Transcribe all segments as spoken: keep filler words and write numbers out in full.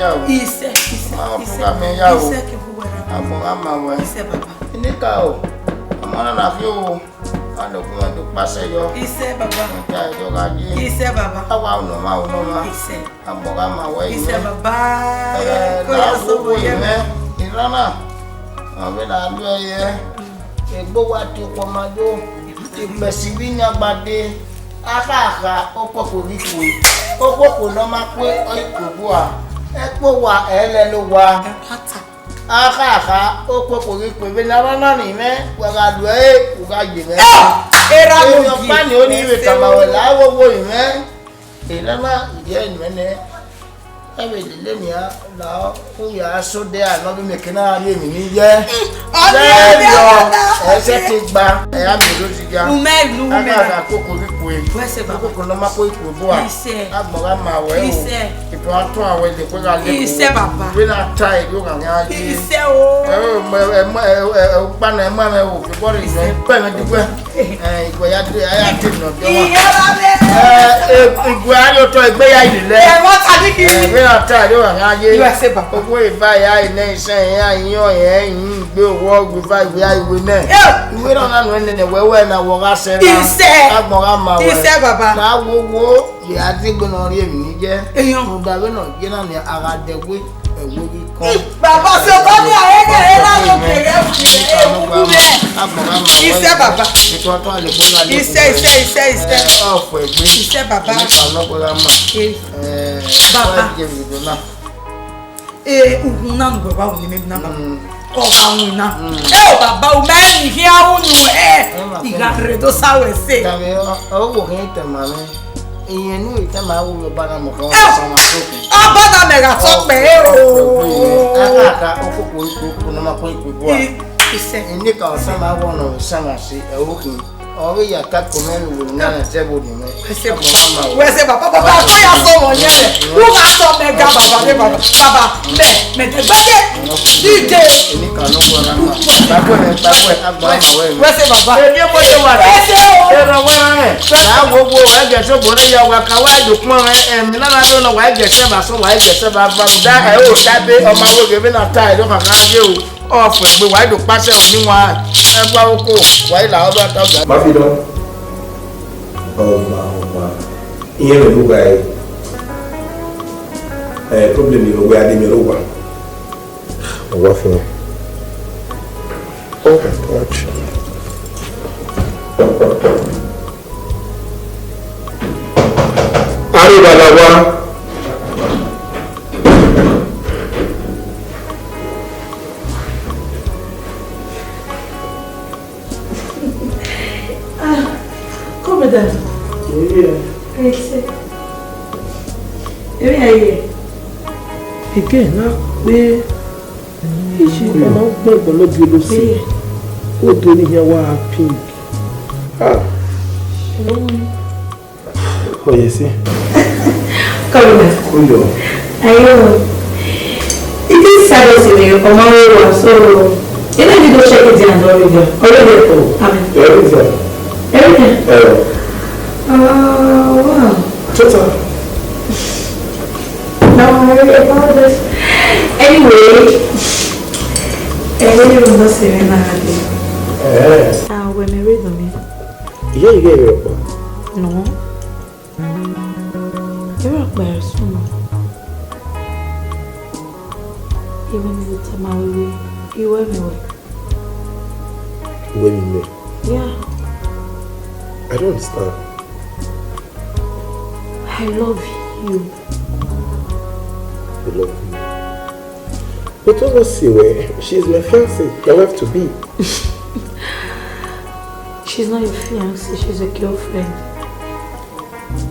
ya o. Isẹ, isẹ, Ma isẹ. Ọfumwegbe ya o. Isẹ ke bu wẹ ra. Agbọn gha ma wẹ. Isẹ baba. Enikaro, ọmọ na na khin o. Alọkun do kpasẹ yọ. Isẹ baba. Ọta ẹjọ gha ye. Isẹ baba. Awa unọmwa unọmwa. Isẹ. Agbọn gha ma wẹ Isẹ imẹ. Baba. Eh, Ko la ya wo sọ wo wẹ ye imẹ. Mẹ. Iran na. Ọ vbe na lu ẹre. Egbe wa tie okhuo ma yo. Ikpẹsi vbe iyan gba dee. Akhakha okpokpo ghi kue. Okpokpo ne ọ ma kue, ọ i kue bua. Ẹkpo wa, ẹlẹlo wa. Akhakha okpokpo ghi kue. Vbene a rhan na ni mwẹ, wa gha lu ẹre, u gha ye mwẹ. Erha Emwi ọkpa ni oni vbe tama wẹ la wo wo imẹ. Enana, iye imẹ nẹ. Ẹ vbe lele nian la, u ya so de a nọ vbe mẹ ke na rri emwi ni ye. Ọni Zẹriọ, ẹsẹ te gba, ẹ ya miẹn do zigha. Umẹ lu umẹ. Akhakha okpokpo ghi kue. Wẹ sẹ baba. Okpokpo ne ọ ma kue kue bua. Isẹ. Agbọn gha ma wẹ o. Isẹ. Ipo a tọn awẹ de kue gha le. Isẹ baba. Wẹ na ta ẹre ogha gha ye. Isẹ o. Ẹ o, ẹ, ẹ, ẹ, ẹ, ukpa na, ẹ ma mwẹ o, ke bọrọ iyẹn, pẹ mwẹ diguẹ. Ẹ, iguẹ ya de, a ya de nọ ọdọ wa. Ẹ, ẹ, iguẹ a ye otọ egbe ya yi lẹ. Ẹ, wẹ na ta ẹre ogha gha ye. Isẹ baba. Owo eva ya nẹ isẹ ya yan ẹ, igbe owọ, eva iwe ya iwe nẹ. Iwe na na nuẹn nene wẹ wẹ na wọ gha sẹ na. Isẹ. Agbọn gha ma wẹ. Isẹ baba. Na wo wo. Ye a degbe ne ọ rri emwi ni ye. Eyan. Rhunmwuda vbene ọ ye na nia, a gha dẹ ẹwe, ẹwe ghi kọn. Baba, sẹ obọ ni a he ghe, e na yo ke ghe, e wu mẹ. Agbọn gha ma wẹ. Isẹ baba. Etuatuan le kpọna le. Isẹ, isẹ, isẹ, isẹ. Ẹ, ọ fọ egbe. Isẹ baba. Eni ka nọ gbe gha ma. Eh. Eh, baba. Wa ye vbe do na. Eh, uhunmwu na ne uwẹ wa ru ne imẹ na baba. Mm. Ọ gha winna. Mm. Eh, baba, u mẹ ni khian unu, eh. Ẹ ma I gha rre do sa wẹ sẹ. Tama ọ, ọ wo khin tama mwẹ. Iyẹn ne u tama wo ọba na mọ khan. Eh, ọba na mẹ gha tọ kpẹ, eh, o. Akhakha okpokpo ikpokpo ne ọ ma kue ikpokpo a. I, isẹ. Eni ka ọsa ma wọ nọ, ọsa ma sẹ, ẹ, o khin. Ọ vbe ya ka kọmẹ vbe wẹ ne a na zẹ vbe orhiọn mwẹ. Wẹ sẹ baba, wẹ sẹ baba, baba, ko ya sọ wọn yẹn lẹ. U gha sọ mẹ ga baba, de baba, baba, mẹ, mẹ de gbẹdẹ, dide. Eni ka nọ wọ na ma. Gbàgbọ́ rẹ, gbàgbọ́ rẹ, agbọn ama wẹ. Wẹ sẹ baba. Eni mo ye wa. Wẹ sẹ o. Ẹ rọ wẹ rẹ. Na wo wo, wa jẹ so bo ne ya wa ka wa do kpọn rẹ. Em, na na do no wa jẹ sẹ ba so, wa jẹ sẹ ba ba da. Ẹ o, da be, ọmọ wo gebe na ta, ẹ do ka ka ye o. Ọ fọ egbe, wa i do kpasẹ ro ni wan, ẹ gua oko, wa i la ọba ta ọga. Ma fi dọn. Ọma, ọma. Iye mẹ bu ba e. Eh, problem ni wẹ a de mi ro wa. Ọwa fi hàn. Oh my God. Arre baba wa. Ah, come, madam. Yeah. Ẹ sẹ. Ẹ rí ayé. Again, na pé iṣẹ́ ọmọ gbẹ̀gbọ́n ló bí olóṣè. Ó dorí yẹn wá pink. Ah. Oye sí. Kọ́lá. Kúndùn. Ayé o. It is sad to see you. Ọmọ wo wa so. You know you go check it and all of you. Already. Oh. Amen. Everything. Everything. Eh. Uh, wow. Total. No, I really about this. Anyway, I really want to see you now. Eh. Ah, when we read them. Iye ighe ẹre ọkpa? No. Ẹre ọkpa ẹre sunu. Iwẹ ni vbe tama wẹ wẹ, iwẹ mwẹ wẹ. Iwẹ mwẹ mwẹ? Yeah. I don't understand. I love you. You love me? But don't say wẹ, she is my fiancée, my wife to be. She's not your fiancée, she's a girlfriend.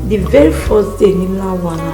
The very first day ni la wa na,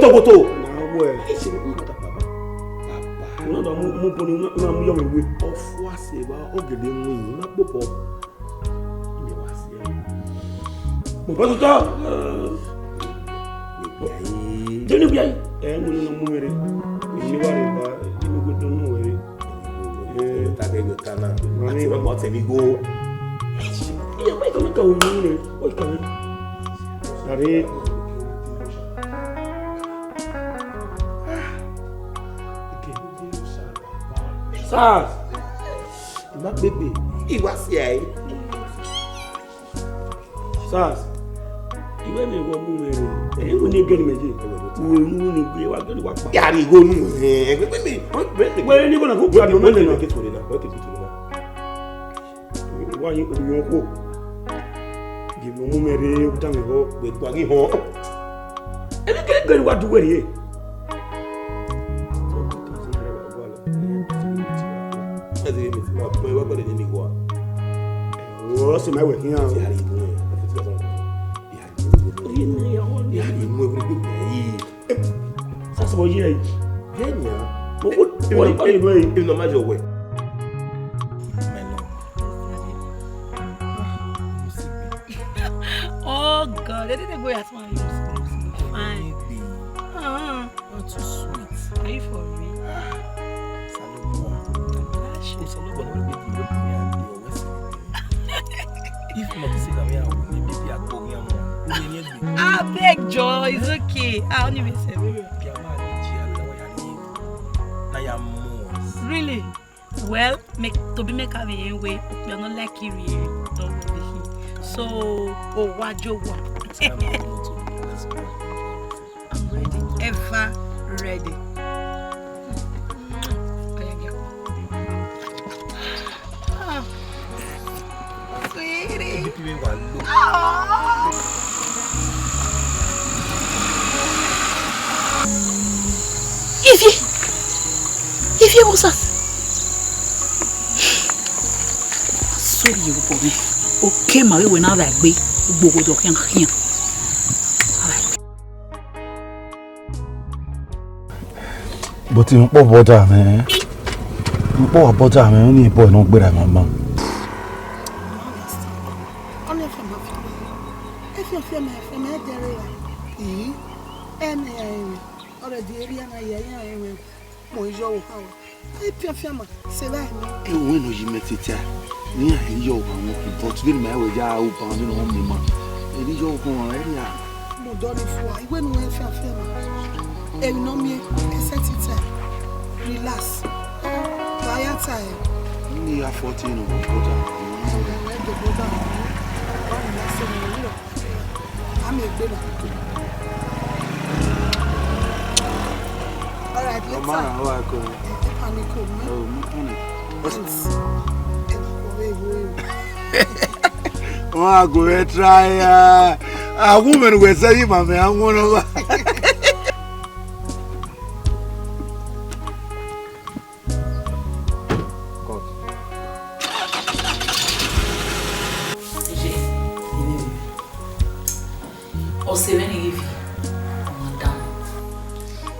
Wotowoto. Na wẹ. Ẹ ṣe ne kọta baba. Baba. Una da mu, mu bọ ni, una, una mu yọ mwẹ we. Ọfua sẹ evba, ọ gele mu yi, una kpokpọ. Ime wa si ẹre. Mo bọ tuta. Jeni bi ai. Ẹ mu ni na mu mere. Ni wa re ba, ni mo gbe dọnọ wẹ re. Ẹ. Ta ke gbe kana. Mami. Ati wa mo tẹ mi go. Iye, wait, come, come, come. Wait, come. Sorry. Sars. Ma gbegbe. Iwa si ai. Sars. Iwe mi wọ mu mwẹ rre. Ẹ, iwe ne gẹn mẹ ye. Uwe nu ni gbe wa gẹn wa kpa. Ya ri igho nu. Ẹ, ẹ, ẹ, ẹ, ẹ, ẹ. Wẹ ni gọna ko gba mi mẹ na. Wa yi omi ọkọ. Ye mu mu mẹ rre, u da mwẹ họ, wẹ gua ghi họ. Ẹ, ẹ, ẹ, ẹ, wa du wẹ rre. Ẹ, ẹ, ẹ, ẹ, wa gbọdọ ni mi gua. Ọ sẹ ma wẹ khian. Ti a ri mu ẹ. Ti a ri mu ẹ. Oye ne ya wọ. Ya ri mu ẹ, wẹ gbe ya yi. Sasi wọ ye yi. Ye nia. Mo ko, wọ ni kọle nu ẹ. Inu ma yọ wẹ. Oh God, they didn't go as far as fine. Uh-huh. You're too sweet. Are you for real? Salomon. Gosh. Oh, Salomon, what do you do? If not, see that we are, we may be a go, we are more. We may be. I beg, Joy, it's okay. I only miss it. Be a man, G L, we are. Now you are more. Really? Well, make to be make a way, we are not like you, really. So, oh, what you want? I'm ready. Ever ready. Ah, sweetie. Ah. Ivie, Ivie, what's that? Sorry, you boy. Okay, my way na that way. Gbogbo do khian khian. But n kpọ bọda mwẹ, n kpọ wa bọda mwẹ, ọni boy nọ gberra mama. Ọni fiama fiama, e fiama fiama, e fiama ẹdẹrẹ ra. Ii, ẹnẹ ya ẹmwẹ, already area na ya ya ẹmwẹ, mo yọ wo ha wa. E fiama fiama, sẹ vbe ẹmwẹ. Ẹwẹ nọ yi mẹ tete a, ne iran yọ wa wọn, but vbene ma wẹ ya ru ba vbene ọ miẹn ma, eni yọ wa wọn ẹre a. Ọdọ ni fua, iwẹ nu wẹ fiafia ma. Emwi ne ọ miẹn, ẹsẹ tita. Relax. Wa ya ta ẹre. Ni ya forty no, brother. Wẹ do brother. Wa relax, ẹmwẹ ne ọ. A miẹn egbe na. All right, later. Ọ ma rhan, ọ gha kọ. Ẹ panic o, man. Oh, no panic. What's Ẹ na kọ vbe wo. Wọn a go vbe try ya. A woman wẹ sẹ yi ma mẹ a wọn nọ ba. Cut. Iye, ọse mwẹ ni ghi vi ọmwa dan.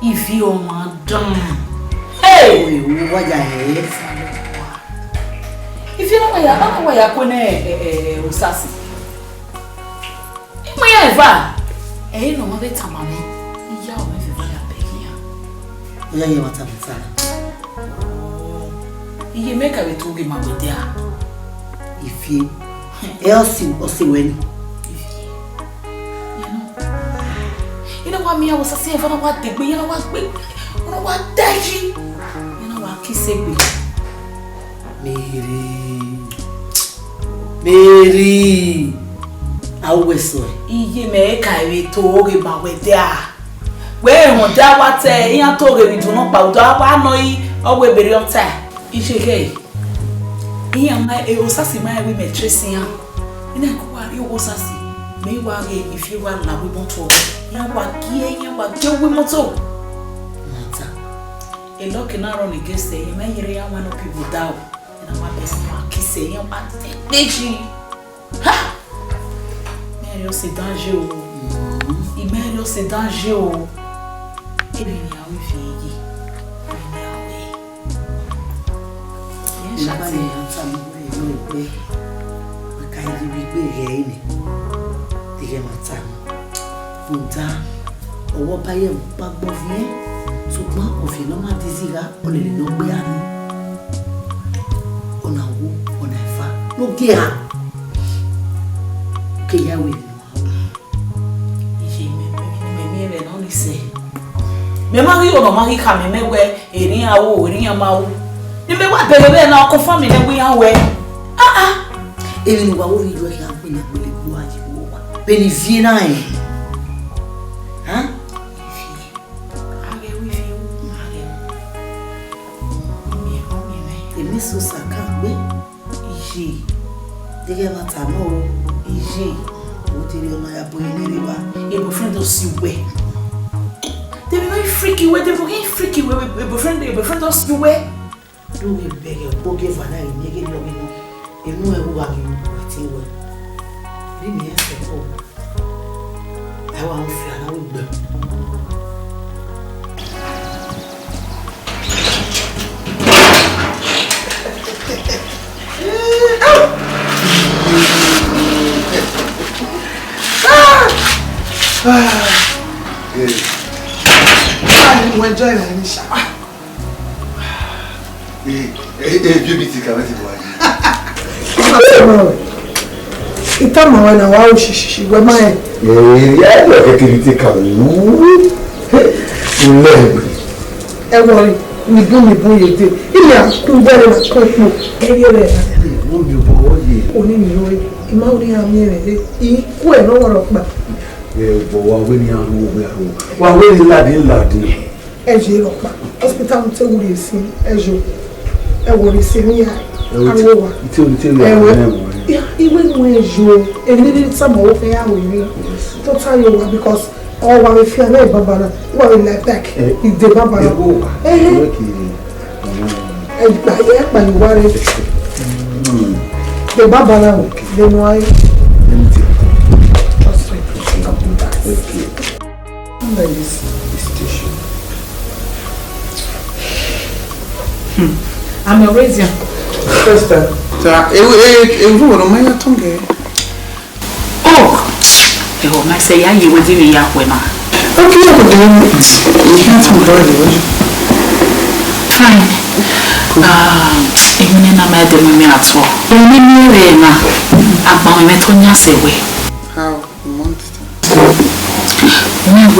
Ivi ọmwa dan. Hey! Oye, wo wa ya hẹ. Ivi na wa ya, na wa ya kue ne, eh, eh, eh, Osasi. Imọ iran eva. Ẹre ne ọ ma vbe tama mwẹ, iye aro mwẹ vbe evba ya bẹghe iran. Ọ ya ye ẹmwata vbe ta na. Iye mẹ ka vbe tu ghe ma wẹ dia. Ifie. Ẹ ọse, ọse wẹ ni. Ifie. Iran na, iran na wa miẹn aro Osasi, eva na wa degbe, iran na wa gbe, ọ na wa da yi, iran na wa kiss egbe. Mary. Mary, a wẹ sẹ. Iye mẹ ka vbe to ghe ma wẹ dia. Wẹ rhunmwuda wa te iran to ghe vbe idun nọkpa, udu a wa nọ yi, ọ wẹ berriọ ta. Iye ghẹ, iran ma, e, Osasi ma rẹn wẹ mẹ trace iran. Iran ko wa rrie Osasi, mẹ wa ghe Ifie wa la wẹ imọto. Iran wa gie, iran wa gie wẹ imọto. Mata. E lucky na run against iran, iran ma yerre iran one of people down. Iran wa bẹghe, iran wa kiss, iran wa degbe yi. Ha! Imẹ rhie ọse dan ye o. Imẹ rhie ọse dan ye o. Emwi ne a ru Ifie ye. Emwi ne a ru ẹre. Iran Eba shati. Ne iran tama wẹ, wẹ, wẹ ka ye vbe egbe ghẹ nẹ. Te ighẹ ma tama. Rhunmwuda, ọwọ ba ye ẹmwẹ ọkpa gbe ọviẹn, sokpan ọviẹn ne ọ ma dizi gha, ọ lele ne ọ gbe a ni. Ọna wo, ọna eva, ne ọ gie a. Ke ya wẹ emwi ne ọ ma ru. Iye mẹ, mẹ, mẹ, mẹ, mẹ, mẹ, nọ ni sẹ. Mẹ ma ghi, ọna ma ghi khama mẹ wẹ, erriọ iran ru, erriọ iran ma ru. Ne mẹ wa bẹghe vbe na, ọ confirm nẹ wẹ iran ru ẹe. Ah, ah. Emwi ne uwa wo vbe yu ẹre khian gbele gbele gu uwa ye vbe owa. Vbene Ifie na rẹn. Hàn? Ifie. A ghẹ ru Ifie ru, a ghẹ ru. Ọ miẹn, ọ miẹn mwẹ. Emwi so sa kan gbe. Iye. Deghẹ ẹmwata nọ o. Iye. Wo te rhie ọna ya bu ẹre rre evba. E boyfriend ọ si uwẹ. Dem no freak uwẹ, dem no freak uwẹ, e boyfriend, e boyfriend ọ si uwẹ. Do we beg you, go give an eye, nigga, no, no. Enu ẹre wa ghi mu ẹtin wẹ. Ri mi ẹsẹ ko. Ẹ wa mu fi ara we gbẹ. Ah, yeah. Ah, mo enjoy my Nisha. Ah. Eh, eh, eh, beauty camera ti wá yìí. Ìtàmà wa na wa ò ṣìṣìṣì wẹ máa ẹ̀. Eh, ya lọ kẹkẹ ibi tí ka wù ú. Ẹ wọ rí, nìbọn nìbọn yìí dé. Ilé àkú bẹ́ẹ̀ la kọ́ ipò. Ẹ rí rẹ̀. Wọ́n mi bọ̀ wọ́n yìí. Òní mi lórí. Ìmá òní àmì rẹ̀ dé. Ikú ẹ̀ lọ́wọ́ lọ pa. Ẹ bọ̀ wá wé ni arúgbó wé arúgbó. Wá wé ni ládìí ládìí. Ẹ jẹ́ lọ pa. Hospital ń tẹ́wọ́ rẹ̀ sí. Ẹ jọ. Ẹ wọ rẹ̀ sí ní ya. Ẹ wọ arúgbó wa. Ìtí omi tí ó yà Ẹ̀wẹ̀. Ní ẹ̀wọ̀n rẹ̀. Ya, ìwé nu ẹ jọ. Èmi ní sábà ó fẹ́ yàwó mi. Tó táyọ̀ wa because ọ wà mí fi àná ìbábà náà. Wà mí like back. Ẹ. Ìdè bàbà náà. Ẹ wò wá. Ẹ hẹ́. Ìwé kì í. Ẹ gbà, ẹ gbà yín wá rẹ. Ìdè bàbà náà. Lẹ́nu ayé. Just wait. Okay. Under this, this station. Hmm. I'm a raisin. First time. Ta, ewu, ewu, ewu, no, my tongue. Oh! Eho, ma sẹ ya ye wẹ de vbe ya khuẹ na. Okay, ya khuẹ de. You can't move on the way. Fine. Ah, emwi ne na ma de mu mi at all. Emwi ne mi rẹ na, agba mwẹ to yan sẹ wẹ. How? You want it?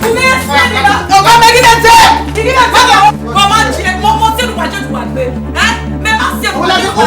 Ọmọ mẹ ghi vbe dẹ. Ghi vbe dẹ. Mama, tie, mo, mo, tie, wa je, wa gbe. Eh? Mẹ ma tie, wa je, wa.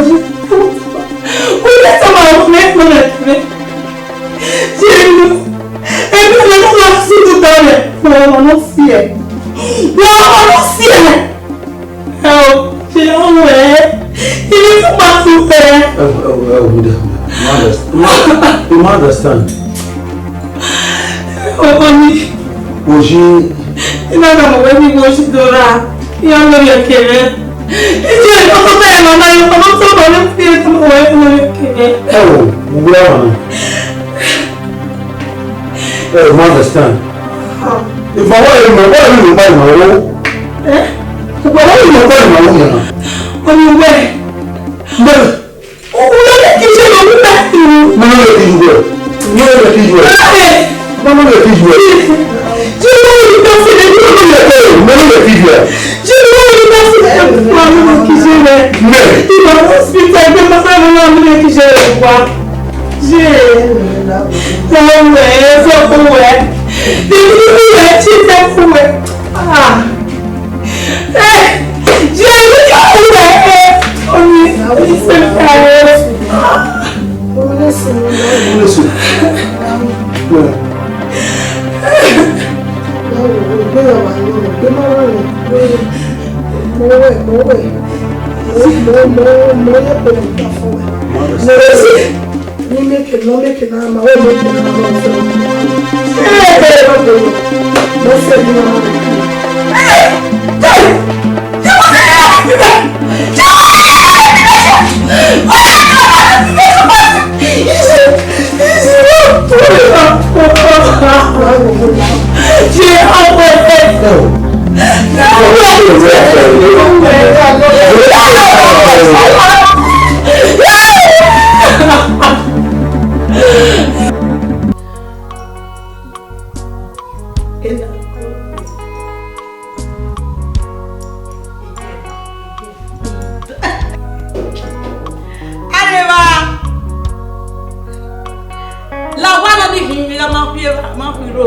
Who dey talk about me? No, no, no. Jenu, ebe ne no la suit dọlẹ, ma ọmọ no fear. Ma ọmọ no fear. Ẹ o, ṣe ọmọ ẹ, ilé tó máa tún fẹ́. Ẹ wo, ẹ wo, ẹ wo, mi dẹ, mi understand. Mi understand. Ọkọ mi. Oji. Ina na mo we mi mo si dora. Iya lori ẹkẹ rẹ. Ije ọkọ bẹẹ ma ma yọ ọkọ tó bá lè fi ẹ tó wẹ lori ẹkẹ rẹ. Ẹ wo, mo gbé wà náà. Ẹ wo, mo understand. Ìfọwọ́ yìí mọ̀, wọ́n yìí mọ̀ báyìí mọ̀ owó. Ẹ? Ìfọwọ́ yìí mọ̀ báyìí mọ̀ owó yẹn. Ọmọ wẹ̀. Bẹ́ẹ̀. Òun ló lè kí ṣe lòun bẹ́ẹ̀. Mo ló lè kí ju bẹ́ẹ̀. Mo ló lè kí ju bẹ́ẹ̀. Bẹ́ẹ̀. Mo ló lè kí ju bẹ́ẹ̀. Ṣé wọ́n yìí bá fi lè ní ọdún yẹn bẹ́ẹ̀? Mo ló lè kí ju bẹ́ẹ̀. Ṣé wọ́n yìí bá fi lè fún àwọn ọmọ kí ṣe rẹ̀? Bẹ́ẹ̀. Ìgbà hospital ẹgbẹ́ bá fẹ́ mú wọn lè kí ṣe rẹ̀ wá. Ṣé ẹ wẹ̀ ẹ fẹ́ kó wẹ̀? Bíbí bíbí rẹ̀ ṣì fẹ́ kó wẹ̀. Ah. Eh, Jésù yóò wẹ̀ ẹ́. Omi, omi ṣe fẹ́ ẹ́. Mo lè sùn. Mo lè sùn. Mo wẹ̀, mo wẹ̀, mo wẹ̀. Mo, mo, mo, mo yẹ pẹ̀lú ìgbà fún ẹ. Mo lè sùn. Ni make na make na ma o make na ma o se. Eh, eh, eh, eh. Mo se ni ma. Areva, la owa na ni hin vbe gha ma khui evba, ma khui ro.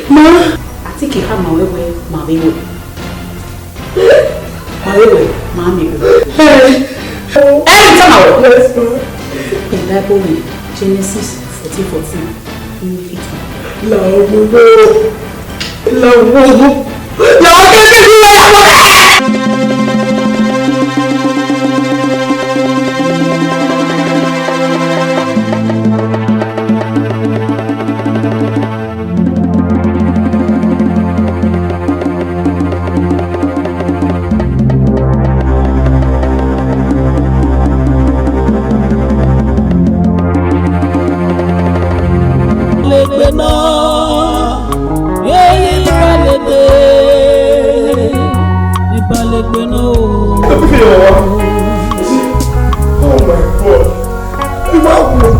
Ma. A te ke khama ruẹ wẹẹ ma vbe ruẹ. Ma vbe ruẹ, ma miẹn ruẹ. Ẹ i tama ruẹ. Yes, ma. In Bible nẹ, Genesis fourteen fourteen, u i fi tu. La ogbogbo. La ogbogbo. La ogbogbo. Legbe nọ, ye ibalete, ibalete nọ. Oh my God.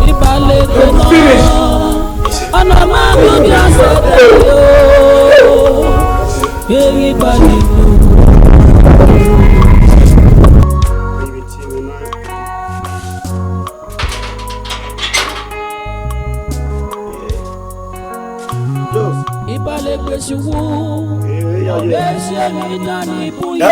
Ibalete nọ. Ọna ma mu dia sẹ yo. Ye ibalete. Ibalete suwu, ọbẹ ṣe mi dani buya.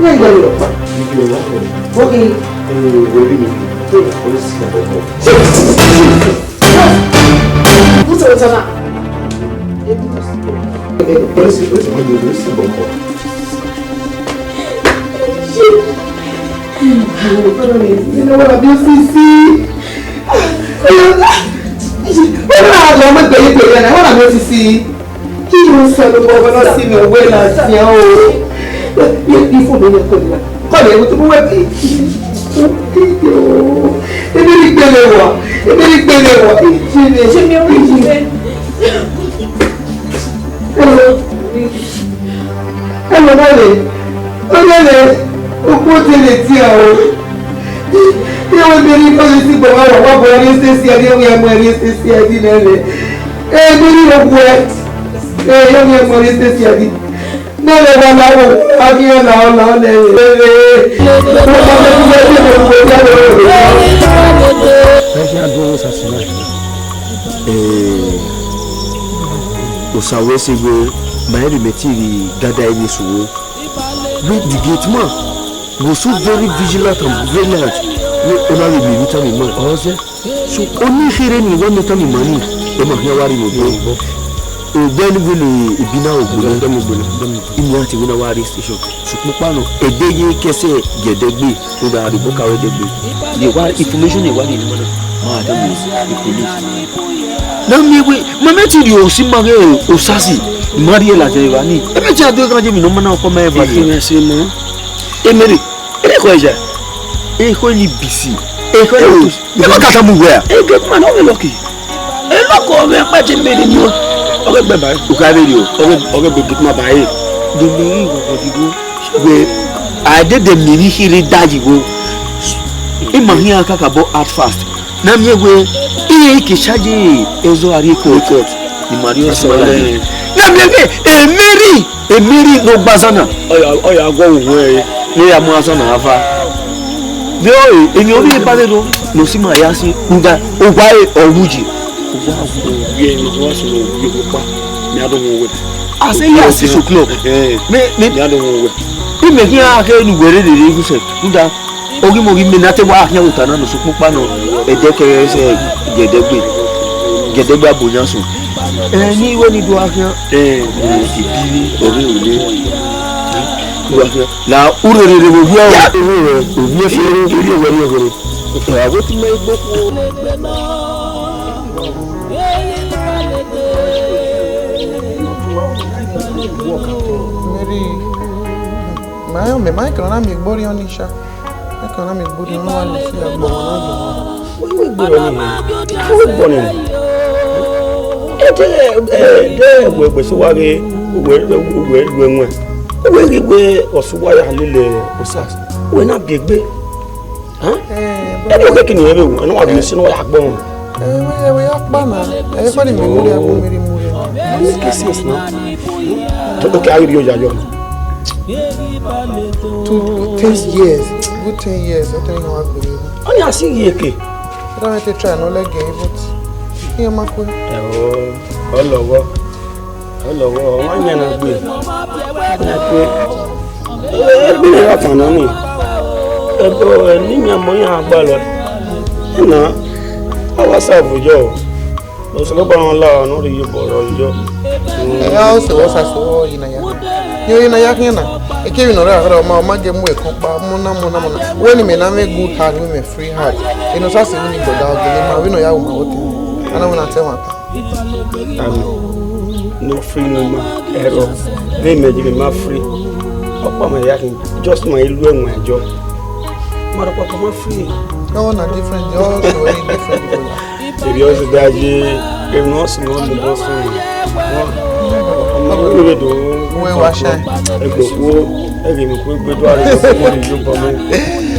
Where you are, pa? You are welcome. Okay. Eh, where you? Hey, police, come on. Who's the son? Eh, police, police, police, police, come on. Ẹ na wá bí ó sì sí. Wọ́n náà lọ mọ́ gbẹ̀yìn gbẹ̀yìn náà, wọ́n náà bí ó sì sí. Kí ló ń sọ ló bọ́ bọ́lá sí mi òwe náà sí ọ́ o? Bí bí fún mi ní ọkọ ìlà. Kọ́ mi ẹ̀wù tó mú wẹ̀ bí. Ebi ní gbẹ̀lẹ̀ wà, ebi ní gbẹ̀lẹ̀ wà. Ṣé mi ṣé mi ò rí ìṣẹ́? Hello. Hello, Male. Male. Okwu te le ti a o. Ye we meri ko le si gbo wa wa bo ri sesi adi, we mo ri sesi adi nele. E meri wo gwe. E yo mi mo ri sesi adi. Nele wa la wo, agi la la le. Wo ma ko le ti ko ko ya le. Ẹ ṣe àdúrà sasina. Eh, Osa wẹ sẹ wẹ, ma ẹre mẹ te ghi gada ẹre sẹ uwu. Wẹ the gate man was so very vigilant and brilliant. Wẹ ọ na vbe miẹn emwi tama ima, ọ zẹ. So, ọni kherhe ni wẹ miẹn tama ima ni, ẹ ma khian wa rri vbe obọ. Obọ ni wẹ ne ebi na ro gbele. Imi a te wẹ na wa rre station. Sokpan kpa nọ, ẹdẹ ye kẹsẹ ye ẹdẹgbe. Rhunmwuda rhie obọ ka wẹ ẹdẹgbe. Ye wa information ye wa rhie ne ima na. Ma dẹ mu police. Na miẹn wẹ, ma mẹ te rhie osi ma ghe Osasi, ma rhie ladian evba ni. Ẹ mẹ te a do ghan ye emwi ne ọ ma na ọkọ ma evba ni. Ẹ mẹ rre, ẹ khọ ẹja. Ekhọe ni bisi. Ekhọe ni bisi. Ẹ ma ka tama uwẹ a? Ẹ gate man, ọ vbe lucky. Ẹ lucky ọmwa ọkpa te Mary mu. Ọ ghe gbe ba. U kha vberriọ. Ọ ghe, ọ ghe gbe gate man ba ẹre. De Mary wọ wọ digho. Wẹ, a dede Mary kherhe da yi wo. Ima khian kakabọ at first. Na miẹn wẹ, iran ke charge ẹzọ a rrie court. Court. Ima rrie ọsọ la. Na miẹn wẹ, e Mary. Emiri ne ọ gba azan na, ọ ya, ọ ya guọghọ uhunmwu ẹre, ne ọ ya mu azan na ava. Vbe ọre, emwi ọvbehe ba vbe rrọọ, ne ọ si ma ya si, rhunmwuda, owa ẹre ọ wu yi. Owa ẹre ọ wu yi, ne ọ wa sunu wu yi ọkpa, mẹ a do wọn wẹ. As early as six o'clock. Ẹhẹn. Mẹ, mẹ, mẹ a do wọn wẹ. Imẹ khian khe ne uwẹ rre rere ivun sẹ, rhunmwuda, Oghimoghi mẹ ne a te wa khian ota na nọ, sokpan kpa nọ, ẹdẹ kẹrẹsẹ, gẹdẹgbe, gẹdẹgbe aboyan sunu. Ẹ, ne iwẹ ni do gha khian. Ẹ, ẹ, ibiri, ọghe ule. Do gha khian. La urere rre vbe ovbi ẹre. Ovbi ẹre fi ẹre, iri owẹ ni ọghe. Ẹ, avbe otu mẹ igbo khuo. Mary, ma, mẹ ma kẹrẹ na miẹn egbe orhiọn ni sha. Ẹ ka na miẹn egbe orhiọn, ọ wa lẹ fi agbọn na yọ. Wẹ, wẹ gbe rẹ ni. Wẹ gbe ni. Ẹ de, ẹ de, wẹ, wẹ so wa ghe, wẹ, wẹ, wẹ lu ẹwẹn. Wẹ ghi wẹ ọsu wa ya lele Osas. Wẹ na biẹ egbe. Hẹn? Ẹ, ẹ de, wẹ kini ẹ vbe wu, ẹ na wa biẹ si na ya gbọn. Ẹ, wẹ, wẹ ya kpa na. Ẹ, kpa ni mi mu rẹ, mu mi ri mu rẹ. Wẹ ke si ẹs na. Tó, tó kẹ a ghi rhie oya yọ. Two, ten years, good ten years, ẹ tẹ yan wa gbere. Ọni a si ghi eke. Ẹ tẹ try nọ lẹgẹ, but iyan ma kue. Ẹhọ, ọlọghọ, ọlọghọ, ọ ma yan na gbe. Na kue. Ẹ, ẹ gbe ne ra fan nọ ni. Ẹbọ, ẹ, ne iyan mọ iyan gba lọ. Ẹ na, a wa sa vujọ. Osanobua rẹn la, ọ ne ọ rhie iyobọ rẹ ọyọ. Ẹ ya, ọ sẹ, ọ sa sẹ, ọ yi na ya. Ẹ na ya khian na, ekevbe ne ọ rre akhọrọ, ọ ma, ọ ma gie mu ẹko kpa, mọ na, mọ na, mọ na. Wẹ ne imẹ na mwẹ good heart, wẹ mwẹ free heart. Eno sa sẹ vbene brother ọ gele ma, vbene ọ ya ru ma vbe otọ. A na wẹ na tẹ wan. Ami, no free no ma, ẹrọ, vbe mẹ ji ma free. Ọkpa ma ya khin, just ma i lu ẹwaẹn jọ. Ma rọkpọkpọ ma free. No, na different, just very different people. Ebi ọsẹ da ye, emwi ọsẹ ne ọ mu bọ sunu. Ọmọ mi vbe do. Uwẹ wa shine. Egbe khuo, ẹghe mi khuo egbe do a rẹ ọmọ ni yo bọ mẹ.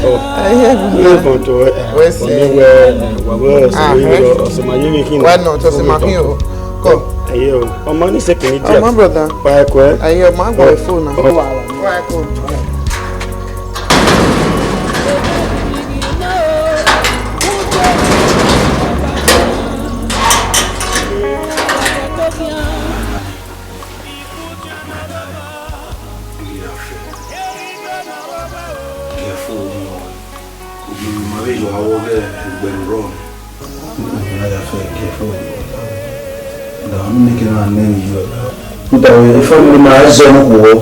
Ọ. Aye, ne bọ to, ẹ, wẹ sẹ. Ọni wẹ, wa wẹ ọsẹ ma ye mi khin. Why not? Ọsẹ ma khin o. Kọ. Aye o. Ọmọ ni second idiot. Oh, my brother. Pa ẹkọ ẹ. Aye, ọmọ agbọ phone na. Ọ. Wa ẹkọ. Careful, you know. Ogbere ma vbe yọ avbe ọghẹ ẹgbẹe ne ọ rrọọ nẹ. Careful. Da ọnii neke na nẹ emwi yọ. Rhunmwuda wẹẹ, family ma zẹ ne okhuo.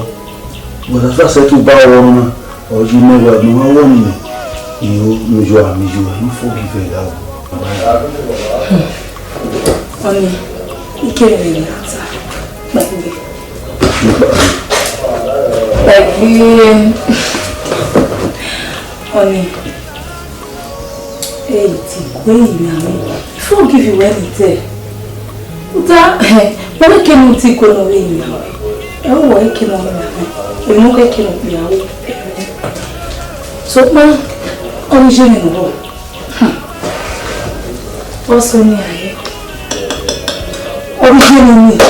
But as far as ẹtin ba wọ na, ọ yi nẹ wẹẹ ne ọ ma wọ ni, iyo, ne u yọ a, ne u yọ a, ne u forgive ẹre o. Ọni, I kere vbe ne a ta. Kpaegbe. Kpaegbe. Ọni, ẹ i ti kue ina mwẹ. I forgive wẹ ni te. Uta, wẹ ke ne u ti kue ne ọ vbe ina mwẹ. Ẹ wẹ ke ne ọ vbe ina mwẹ. Emu ke ke ne ọ kpia ru. Sokpan, ọ ghi ye mwẹ nọ. Ọsẹ ọnii a ye. Ọ ghi ye mwẹ nọ.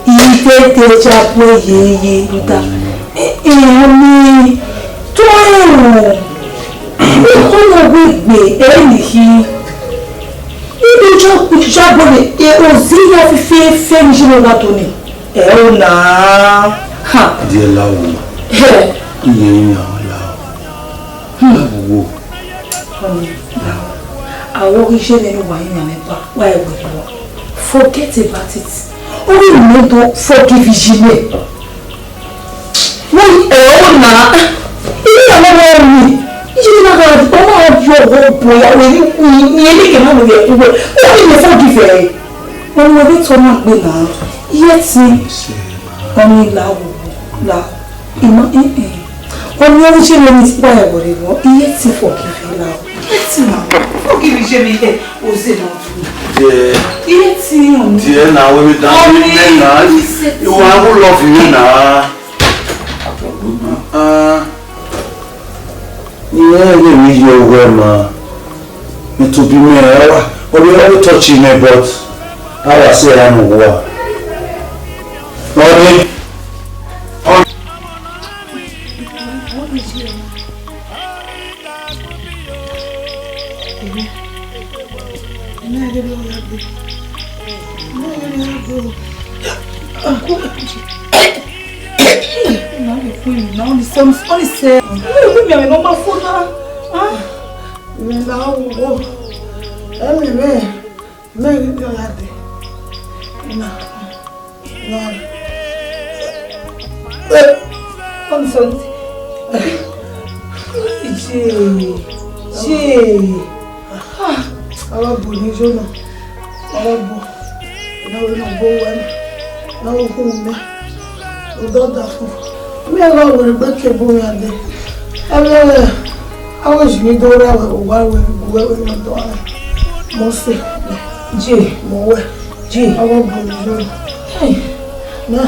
I te te cha kue ye ye uta. Ẹ, ẹ, ọnii, tọ ẹ o. Ikọ na wegbe, ẹ ni khin. Ibi cha, cha kue ye, ozi ya fi fe fe ni jẹ ne wa do ni. Ẹ o na. Ha. Diẹ la wo. He. Iye yin a la. Hmm. La wo. Ọni, na, a wẹ ọ ghi ye mwẹ ne uwa yin mwẹ ba, wa ẹ wẹ vbọ. Forget about it. Ọ ghi mẹ do forgive iye mwẹ. Wẹ ẹ o na, iye mwẹ na wẹ ru. Iye mwẹ na gha, ọ na gha di ọghọ bo ya wẹ ni, ni, ni ene ke ma no ye ku wẹ. Ọ ghi mẹ forgive ẹ. Ọni wẹ vbe tọ na gbe na. Iye ti, ọni la wo, la. Ima, eh, eh. Ọni ọ ghi ye mwẹ ne I ti kpa ẹvbo rre vbọ, I ye ti forgive la. I ye ti na. Forgive ye mwẹ, eh, oze na. Dear. I ye ti ọni. Dear, na, we will down. Ọni, na. I say, you are who love you na. Ah. Iye ye mi yo wẹ ma. Me to be me, I wa. But we always touch him, but I was say I know what. Ọni. Mẹ la wo, ẹmwẹ mẹ, mẹ ghi do ya dee. Na, na. Come, son. Jay, Jay. Ah, a wa bu ni Jona. A wa bu. Na we na bu wa ni. Na wo hu me. Odọ da fun. Mẹ gha wẹ egbe ke bu mẹ dee. Ẹmwẹ, a wẹ ji do ra wẹ, wa wẹ, wẹ, wẹ, wẹ, dọ, mọ se, je, mọ wẹ, je, a wẹ bu yo. Hey. Na,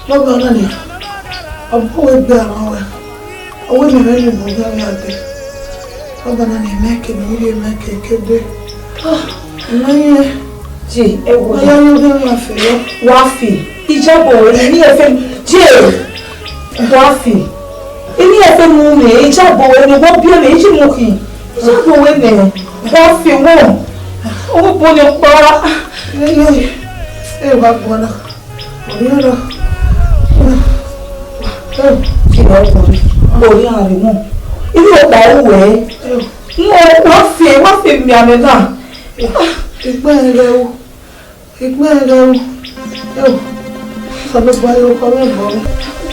baba na ni, a bu wẹ gbe ara wẹ. A wẹ ni mẹ ni bu ya mẹ dee. Baba na ni mẹ ke, ni mẹ ke, ke dee. Ah, na ye. Je, ẹ wo. Aya yo ghe wa fe yo. Wa fi. Ijabo wẹ ne eni ẹfe. Je. Wa fi. Eni ẹfe mu mẹ, ijabo wẹ ne wo bi mẹ, iji mu khi. Ijabo wẹ nẹ. Wa fi wo. O bo ne pa. Ẹ, ẹ, ẹ wa gbọ na. Orí ọ̀rọ̀. Ẹ, kí ló ń wọlé? Orí àrùn mọ̀. Inú ọ̀pá ò wẹ̀. Ẹ, wọ́n fi, wọ́n fi mi àmì náà. Ìpín rẹ̀ o. Ìpín rẹ̀ o. Ẹ o. Sọ ló gba ayé ọkọ rẹ̀ bọ̀.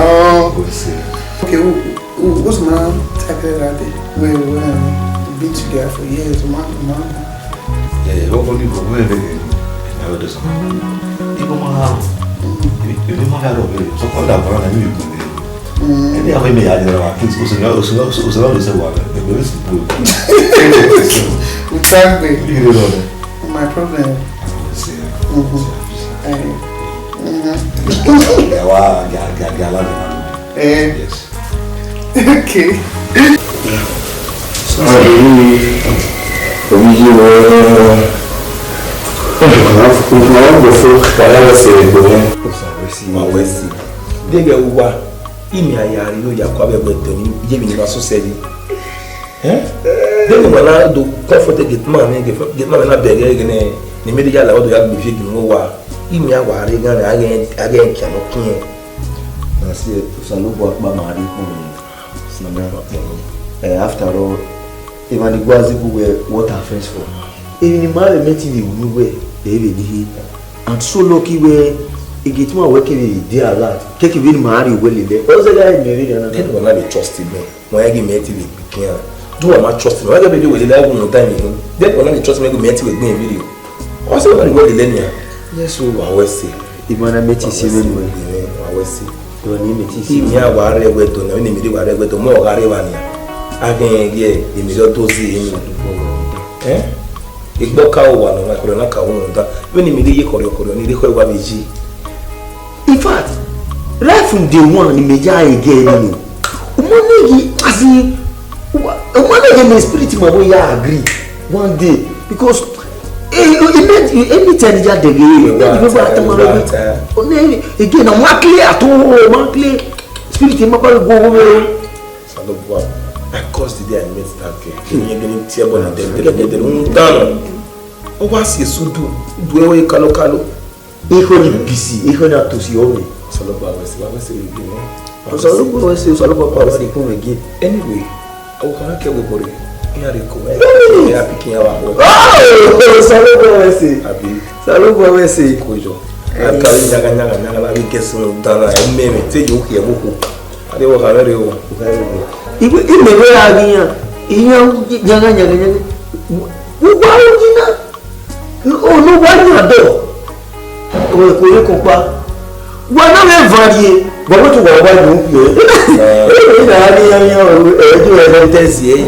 Oh. What's it? Okay, who, who, what's my type of that day? Where, where, um, been together for years, man, man. Yeah, yeah, what, what do you, what do you mean? I will do something. Ibo ma ha o. Ibi, ibi ma ha o, so call that brother, you go there. Ẹni àwọn èmi yà jẹ́ wa, please, o sì ní, o sì ní, o sì ní, o sì wà bẹ́ẹ̀, ẹgbẹ́ sì bú. Utagbe. Ibi rẹ̀ lọ. My problem. Àwọn ò sí ẹ̀. Mhm. Ẹ̀. Mhm. Ẹ wá gà, gà, gà lálẹ́ náà. Ẹ̀. Yes. Okay. Sọ́ọ̀rọ̀ yìí, omi yé wọ́n. Ọ̀nà fún, ọ̀nà fún, wàhálà lọ́sẹ̀ ẹ̀gbọ́n. Wà wẹ́ sí. Dégẹ̀ wá, ìmì àyà rí ló yà kọ́ abẹ́ ẹgbẹ́ tòní, yé mi ní ma sún sẹ́ni. Ẹ́? Dégẹ̀ wà náà do comfort gate man mi, gate man mi náà bẹ̀rẹ̀ gẹ́gẹ́ ní, ní mi dé yàrá ọdún yà gbé fi gùn wá. Ìmì àwà rí gan ni, agẹ́, agẹ́ kí a lọ kún yẹn. Na see, Osanobua kpa ma ri kpọnmwẹ. Osanobua kpa ma ri. Eh, after all, emwa ni gua zigbu wẹ, what are friends for? Emwi ne ima vbe mẹ te vbe wunu wẹ, ẹ vbe nihi. And so lucky wẹ, egate man wẹ kevbe vbe dey alert, keke vbene ima rrie owẹ lele. Ọ zẹ gha mẹ vbene a na. Then wẹ na vbe trust me. Wẹ ghi mẹ te vbe gbe iran. Do wẹ ma trust me. Wẹ gha vbe do wẹ lele, I won't time him. Then wẹ na vbe trust me, ghi mẹ te vbe gbe video. Ọ sẹ wẹ na vbe wẹ lele nian. Yes, o. Wa wẹ se. Ima na mẹ te se vbene wẹ. Wa wẹ se. Ọni mẹ ti si. Imi a wa rre ẹguẹdọ na, vbene Meri wa rre ẹguẹdọ, mẹ ọ gha rre evba nian. A ghẹ rẹn gie Meri ọ do zẹ emwi. Eh? Igbọ ka owa nọ, wa kọrọ na ka wu rhunmwuda. Vbene Meri ye kọrọ kọrọ, ni rre khọ wa vbe yi. In fact, right from day one, ni mẹ ya ẹre gie nọ. Ọmọ nẹ ghi, as in, ọmọ nẹ ghi mẹ spirit ma bo ya agree one day, because eh, eh, eh, anytime ya dẹghe, eh, eh, eh, eh, eh, eh, again, na ma clear at all, ma clear. Spirit ma ba go over. Salobua, I curse the day I met that girl. Kí ni ẹgbẹ́ ní tí ẹ bọ̀ ní tẹ̀lé tẹ̀lé tẹ̀lé ń dáná. Ó wá sí èso dùn, dùn ẹwẹ́ kálókáló. Ikho ni bisi, ikho na tosi ọmọ. Salobua wẹ sẹ, wẹ sẹ ibi wọn. Salobua wẹ sẹ, Salobua pa wẹ sẹ ikun mẹ gie. Anyway, I will connect with Bore. He had a call. Hey! Yeah, picking our phone. Oh, Salobua wẹ sẹ. Abi. Salobua wẹ sẹ. Kojo. Hey. I carry nyaga, nyaga, nyaga, la bi get some dana. Ẹ mẹ mẹ, say you hear mo ko. Ade wo kha vbe rre o. Iwe, imẹ vbe ra ghi yan, iyan nyaga nyaga nyaga. Wo wa ro yi na. O no wa yan dọ. O ko ye ko pa. Wa na vbe va rrie. Wa we to wa wa yo ye. E na ghi yan yan o, e jo e le te si e.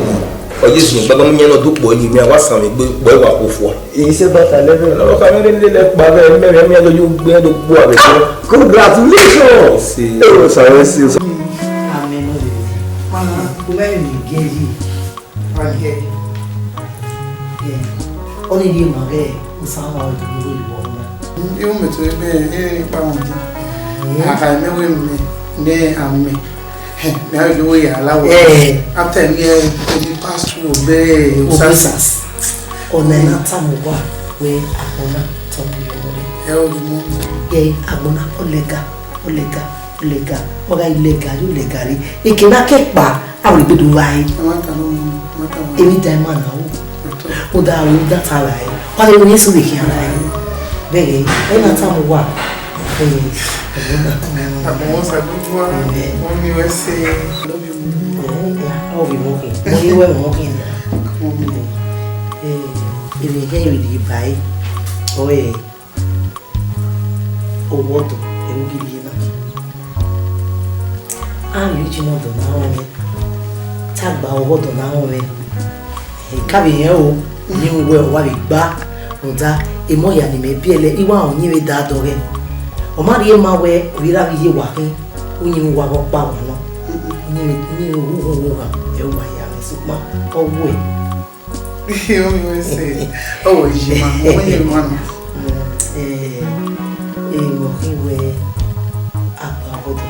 Ọ ye sunu gbagba mu yan nọ do kpọ yi, mẹ a wa san vbe egbe kpọ wa ko fua. Isẹ bata lẹvẹ. Ọlọrun ka mwẹ rre lele kpa vbe mẹ, mẹ, mẹ do yo gbe do gbu avbe. Ah, congratulations. Si. E wo sa we si. Amen, no dey. Mama, where you get you? Right here. Yeah. Only you, my girl, who sound like the way you want. Iwu mẹ to ebe, e pa wọn di. Aka mẹ we mẹ, ne a mẹ. Mẹ a do we ya la wo. Eh. After me, eh, we dey pass through Obe, Obe Osas. Osas. Ọna na ta mu wa, we agbọn na tọ mu yo mọ. Ẹ o di mu. Eh, agbọn na ọ lẹga, ọ lẹga, ọ lẹga. Ọ gha lẹga, yo lẹga re. Eke na ke kpa, a wẹ gbe do wa e. Ẹ ma ta no, ma ta wa. Emi da ma na o. Ọtọ. O da o da ta la e. Wa le wo Jesu de khian la e. Bẹghe, ẹ na ta mu wa. Eh, agbọn na ta mu wa. Agbọn sa gbogbo wa. Amen. Wọn mi wẹ se. Love you. Ọ vbe mọ khin, mo ye wẹ mọ khin na. Ere ẹghẹ vbe rhie ba ẹre, ọ re owọdọ ẹre u ghi rhie na. A rhie ujimwẹ ọdọ na rọnmwẹ, te a gba owọdọ na rọnmwẹ. Ẹ ka vbe rẹn o, ne uwẹ wa vbe gba, rhunmwuda emọ hia ne imẹ biẹlẹ, I wa rẹn uyinmwẹ da dọghẹ. Ọ ma rhie ma wẹ ovbi erha vbe iye wa khin, uyinmwẹ uwa ghe ọkpa wa nọ. Uyinmwẹ, uyinmwẹ uwu uwu gha, ẹ uwa hia mwẹ, sokpan ọ wẹ. Omi wẹ sẹ, ọ wẹ yi ma, ọ wẹ yi ma nọ. Ẹ, ẹ, emọ khin wẹ, a gba ọdọ,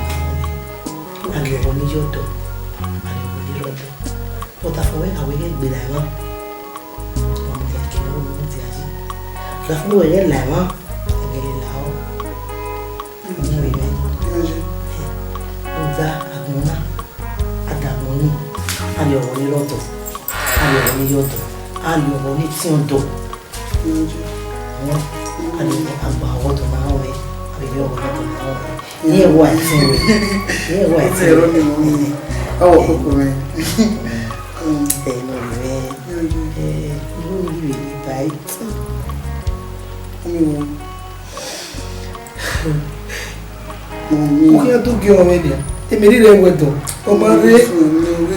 a ghi ọghọ ne I ye ọdọ, a ghi ọghọ ne I rre ọdọ. But afọ wẹ gha wẹ ghẹ gbe la emwa, ọ mudia ke ne ọ mudia yi. Afọ wẹ ghẹ la emwa, ẹ gele la ọ. Ọ mu emwa. Rhunmwuda agbọn na, a da agbọn nii, a rhie ọghọ ne I rre ọdọ, a rhie ọghọ ne I ye ọdọ, a rhie ọghọ ne I tiẹn ọdọ. Ẹ, a gba ọghọ ọdọ na rọnmwẹ, a vbe rhie ọghọ ne ọdọ na rọnmwẹ. Iye ẹvbo a tiẹn wẹ. Iye ẹvbo a tiẹn wẹ. Ẹ, no, ẹ, ẹ, iye ni vbe ba ẹre. Mummy. U khian do gie ọmwẹ nian. Emeri rẹ wẹ dọ. Ọ ma rre. Mummy, Mummy.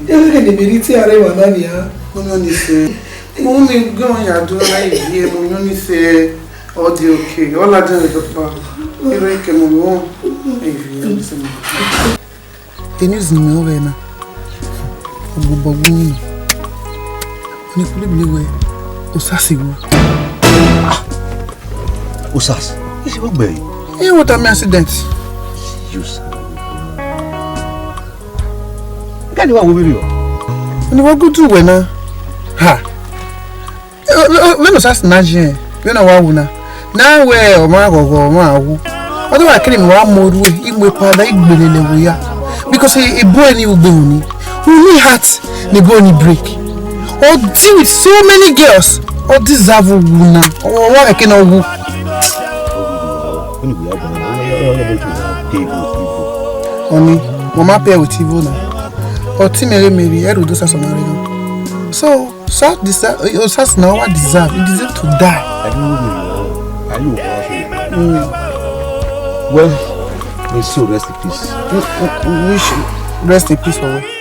Ẹghẹ ne Emeri te aro emwa na nian. Mummy, ọ ni sẹ. Mummy, gie ọmwa ya do na ye gie, Mummy, ọ ni sẹ. Ọ di okay. Ọ ladian vbe dọkpa. Erha ke Mummy, ọ. Ẹ, Mummy. The news ni mẹ ọghẹ na, ọ gbobọ wu ni. Ọni kpulibili wẹ, Osasi wu. Ah! Osasi, isi wa gbẹ yi? Iye wota mi accident. Yes. Gani wa wo mi ri o? Ọni wa gudu wẹ na. Ha! Vbene Osasi na jẹn, vbene ọ wa wu na, ne a wẹ ọ ma ghọghọ, ọ ma wu. Ọ do wa kere emwi wa mu orhu, I mu epa da, I gbele lẹ ẹvbo hia. Because e, e boy ni ugbe uni. Uni heart ni boy ni break. Ọ deal with so many girls. Ọ deserve wu na. Ọ wa vbe ke ne ọ wu. Ọni, mama pair with Ivo na. Ọ te mẹ ghe Mary, ẹrhu do Osasi na rre. So, Osasi deserve, Osasi na wa deserve, he deserve to die. Are you with me? Are you with me? Mm. Well, May his soul rest in peace. May she rest in peace for me.